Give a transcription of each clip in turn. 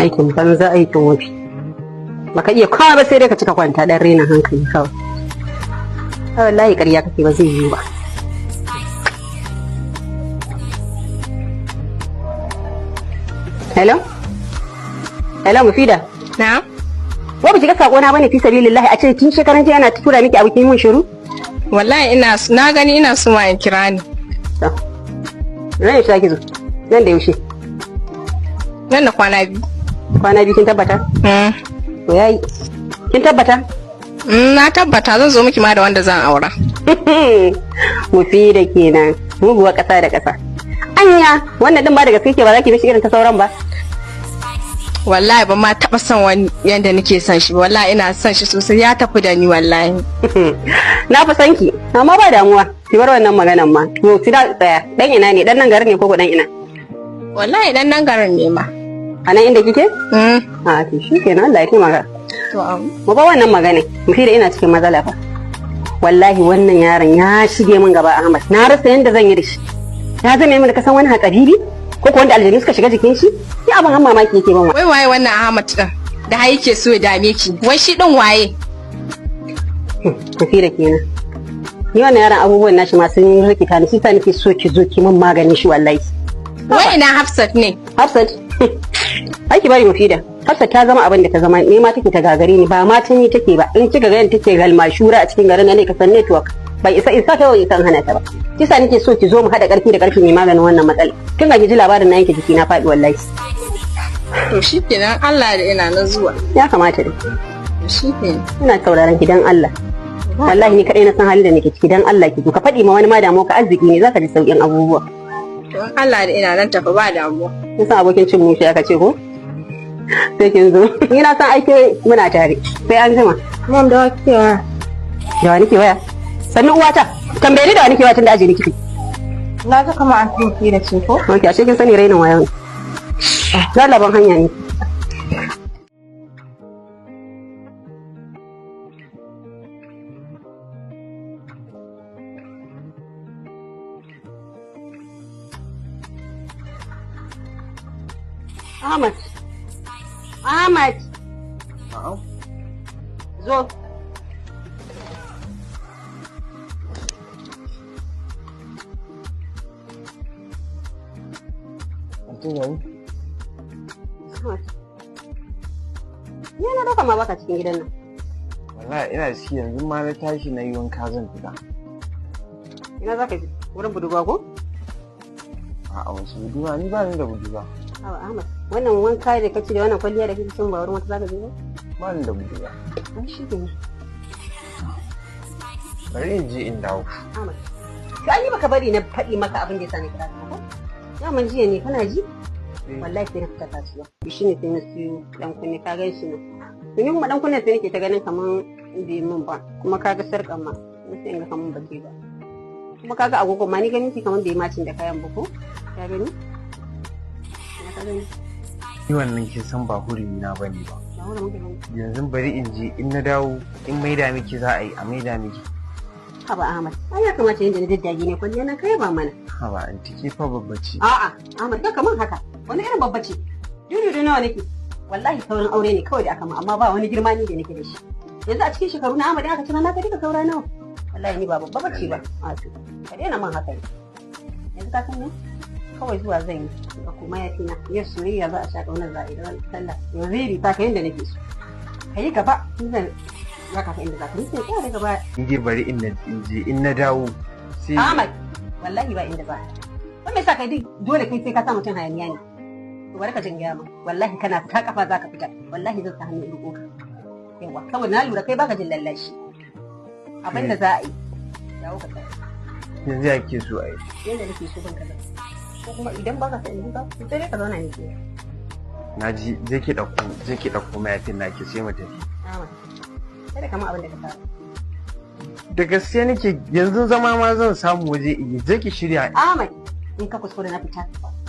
Aikin banza, aikin wofi. Baka iya kawai ba, sai dai ka cika kwanta dan rainin hankali kawai. Ai wallahi ƙarya kake, ba zai yiwu ba. Hello, hello, Mufida. Na? Wai baki ga sako na bane? Fi sabilillahi, a ce tun shekaran jiya ana tura miki abu kin mun shiru. Wallahi ina na gani, ina so ma in kira ni. To. Nan yaushe zaki zo? Nan da yaushe? Nan da kwana 2. Kwana 2, kin tabbata? Mm. To yayi. Kin tabbata? Na tabbata, zan zo miki ma da wanda zan aura. Mufida kenan, muguwa ƙasa da ƙasa. Anya wannan din ba da gaske ke ba za ki mishi irin ta sauran ba? Wallahi ban ma taba son wani yanda nake son shi ba. Wallahi ina son shi sosai, ya tafi da ni wallahi. Na fi son ki, amma ba damuwa. Ki bar wannan maganan ma. To ki da tsaya. Dan ina ne? Dan nan garin ne ko ko dan ina? Wallahi dan nan garin ne ma. A nan inda kike? Mm. A to shikenan, Allah ya taimaka. To am. Mu ba wannan magana. Mufida, ina cikin matsala fa. Wallahi wannan yaron ya shige min gaba, Ahmad. Na rasa yanda zan yi da shi. Ya zame min da kasan wani hatsabibi ko ko wanda aljanu suka shiga jikin shi. Ni abin han mamaki yake ban. Wai waye wannan Ahmad din da har yake so ya dame ki? Wai shi din waye? Mufida kenan. Ni wannan yaron abubuwan nashi ma sun rikita ni, shi sa nake so ki zo ki min maganin shi wallahi. Wai ina Hafsat ne? Hafsat, ai ki bari Mufida. Hafsat ta zama abin da ta zama, ne ma take ta gagare ni, ba ma ta ni take ba. In kika ga yadda take galma shura a cikin garin nan ne ka san network. Bai isa isa ta isa in hana ta ba. Kisa nake so ki zo mu haɗa ƙarfi da ƙarfi mai maganin wannan matsala. Tun ga ki ji labarin na yanke jiki na faɗi wallahi. To shikenan, Allah da ina nan zuwa. Ya kamata dai. To shikenan. Ina sauraron ki dan Allah. Wallahi ni kaɗai na san halin da nake ciki, dan Allah ki zo ka faɗi ma wani ma damuwa ka arziki ne, zaka ji sauƙin abubuwa. To in Allah da ina nan tafi, ba damuwa. Kin san abokin cin mushi aka ce ko? Sai kin zo. Ni na san aike muna tare. Sai an jima. Mom, da wa kike waya? Da wa nake waya? Sannu uwata. Tambaye ni da wa nake waya tun da aje ni kike. Na ji kamar an tuki da ce ko? Ok, ashe kin sani, rainin wayo ne. Lalaban hanya ne. Ahmad. Ahmad. Na'am. Zo. Antin yayi? Ahmad. Ni na dauka ma baka cikin gidan nan. Wallahi ina ciki, yanzu ma na tashi na yi wanka zan fita. Ina za ka je? Wurin budurwa ko? A'a, wasu budurwa, ni ba ni da budurwa. Awa Ahmad, wannan wanka da kace da wannan kwalliya da kake cin ba wurin wata zaka je ba? Ba ni da budurwa. Ai shi kenan. Bari in je in dawo. Ahmad. To ai baka bari na faɗi maka abin da ya sa ni kira ka ko? Daman jiya ne, kana ji? Wallahi sai na fita kasuwa. To shine sai na siyo dan kunne, ka gan shi nan. To ni kuma dan kunne sai nake ta ganin kaman bai min ba, kuma ka ga sarƙan ma sai in ga kaman ba ke ba. Kuma ka ga agogon ma, ni ganin ki kaman bai macin da kayan ba ko? Ka gani? Ya ka gani? Ni wannan kin san ba hurumi na bane ba. Ba wurin muke bane. Yanzu bari in je, in na dawo in maida miki za a yi a maida miki. Haba Ahmad, ai ya kamata yadda na daddage ne kwalliya na kai ba mana. Haba anti, ke fa babba ce. A'a, Ahmad, ka kaman haka. Wani irin babba ce? Dudu nawa nake? Wallahi sauran aure ne kawai da aka ma, amma ba wani girma ni da nake da shi. Yanzu a cikin shekaru na Ahmad aka ce ma na kai duka saura nawa? Wallahi ni ba babba bace ba. A to, ka daina man haka ne. Yanzu ka san me? Kawai zuwa zan yi. Ka kuma ya tina. Yau soyayya za a sha, ƙaunar za a yi da sallah. Yanzu yi ta ka yanda nake so. Ka yi gaba, ni zan za ka fa inda za ka. Ni sai tsaya daga baya. In dai bari in na in je in na dawo sai Ahmad, wallahi ba inda za ka. Wai me yasa kai duk dole kai sai ka sa mutum hayaniya ne? To bari ka jin gaya ma. Wallahi kana ta kafa za ka fita. Wallahi zan sa hannu in riƙo ka. Yawa, saboda na lura kai baka jin lallashi. Abin da za a yi. Dawo ka tsaya. Yanzu ya ke so a yi? Yanda nake so ban kaza. Ko kuma idan baka son in ba, sai dai ka zauna ne ke. Na ji, je ki ɗauko mayafin naki sai mu tafi. Ahmad. Kada ka mun abin da ka saba. Da gaske nake, yanzu zama ma zan samu waje in yi, je ki shirya. Ahmad, in ka kuskure na fita,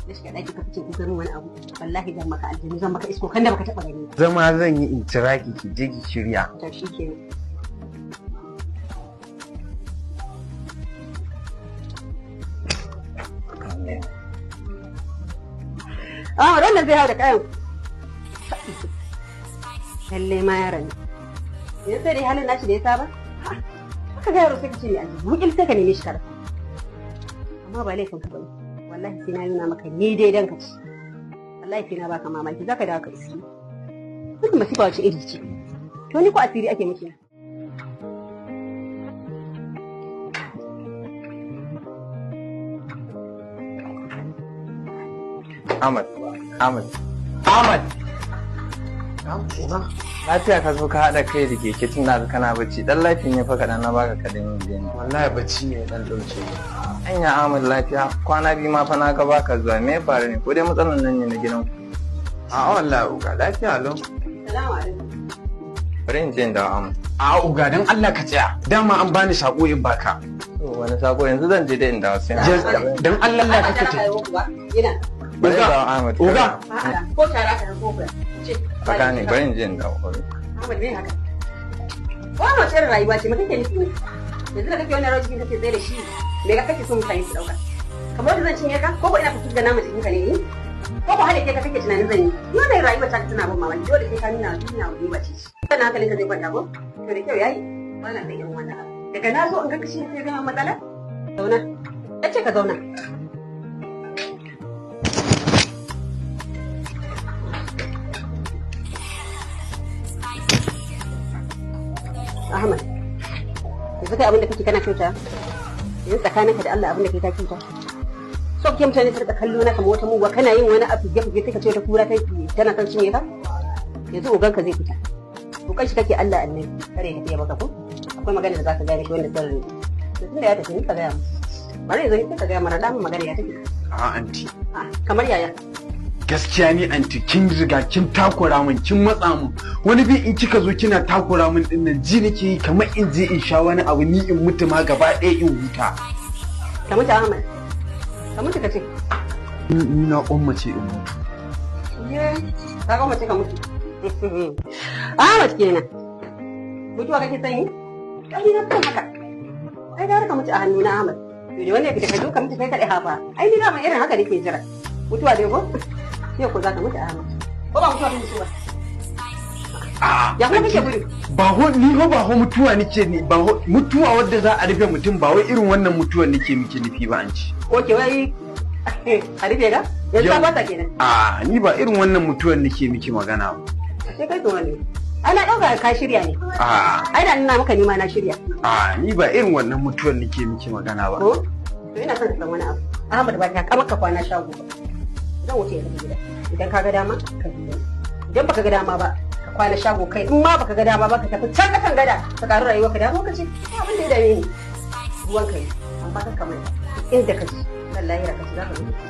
na shiga ɗaki ka fice ko ganin wani abu, wallahi zan maka aljanu, zan maka isko kan da baka taɓa gani ba. Zama zan yi in jira ki, ki je ki shirya. To shi kenan. Ahmad wannan zai hau da kayan. Lalle ma yaron. Yanzu sai dai halin nashi da ya saba. Haka ga yaro sai ka ce mai aji. Wukil sai ka neme shi karasa. Amma ba laifin ka bane. Wallahi sai na nuna maka ni dai dan ka ci. Wallahi sai na baka mamaki zaka dawo ka iski. Wannan masifa wace iri ce? To ni ko asiri ake miki? Ahmad, Ahmad, Ahmad! Lafiya ka zo ka haɗa kai da keke tun da kana bacci, ɗan lafiyan ya fa kaɗan na baka ka dan yin. Wallahi bacci ne dan ɗauke ni. Anya Ahmad lafiya, kwana biyu ma fa na ga baka zuwa, me ya faru ne? Ko dai matsalar nan ne na gidan ku? A'a wallahi uga lafiya lau. Salamu alaikum. Bari in je in dawo Ahmad. A'a uga dan Allah ka tsaya. Dama an bani sako in baka. To wani sako yanzu zan je dai in dawo sai na. Dan Allah ka tafi. Ina. Bari in dawo Ahmad. Uga. Ko tara ka ko ba. Ce. Haka ne, bari in je in dawo. Ahmad me haka? Wannan wace irin rayuwa ce, me kake nufi ne? Yanzu da kake wannan rawar jikin kake tsaye da shi, me ka kake so mutane su dauka? Kamar wanda zan cinye ka, ko ko ina fitar da nama jikin ka ne ni? Ko ko hada ke ka kake tunanin zan yi? Ni wannan rayuwa ta tana ban mamaki, dole sai ka nuna duniya wani wace ce. Sannan hankalin ka zai kwanta ko? To da kyau yayi, ba na son irin wannan abu. Daga na zo in ga kashi sai zama matsala? Zauna. Na ce ka zauna. Ahmad, yanzu kai abin da kake kana kyauta, yanzu tsakaninka da Allah abin da kai ka kyauta. So kake mutane su rika kallo na kamar wata muguwa kana yin wani abu gefe gefe ka ce wata kura ta tana son cinye ka? Yanzu oganka zai fita. Ogan shi kake Allah annabi, kare ya tafiya maka ko? Akwai magana da zaka gane shi wanda sirri ne. To tunda ya tafi ni ka gaya mu. Bari yanzu ni sai ka gaya mara damun magana ya tafi. A'a anti. Kamar yaya? Gaskiya ni anti kin riga kin takura min kin matsa min wani bi in kika zo kina takura min din nan ji nake yi kamar in je in sha wani abu ni in mutu ma gaba ɗaya in huta. Ka mutu Ahmad. Ka mutu ka ce. Ni na gwammace in mutu. Ye, ka gwammace ka mutu. Ahmad kenan. Mutuwa kake son yi? Ai na son haka. Ai gara ka mutu a hannuna Ahmad. To da wanda ya fita ka zo ka mutu kai kaɗai hafa. Ai ni dama irin haka nake jira. Mutuwa dai ko? Yau ko za ka mutu Ahmad. Ko ba mutuwa kake so ba? Ya kuma kake gudu? Ba ho ni ho ba ho mutuwa nake ni ba ho mutuwa wadda za a rufe mutum ba wai irin wannan mutuwar nake miki nufi ba an ci. Oke wai a rufe ka? Yanzu ka fasa kenan. A ni ba irin wannan mutuwar nake miki magana ba. Sai kai tsoron ne. Ana ɗauka ka shirya ne. A Ai da nuna maka ni ma na shirya. a ni ba irin wannan mutuwar nake miki magana ba. Ko? To ina son ka san wani abu. Ahmad ba ta kama ka kwana shago ba. Zan wuce yanzu gida. Idan ka ga dama ka biyo. Idan baka ga dama ba ka kwana shago kai in ma baka ga dama ba ka tafi can kasan gada ka karu rayuwa ka dawo ka ce ba abin da ya dame ni. Ruwan ka yi amma kar ka manta inda ka ci wallahi ka ci za ka mutu.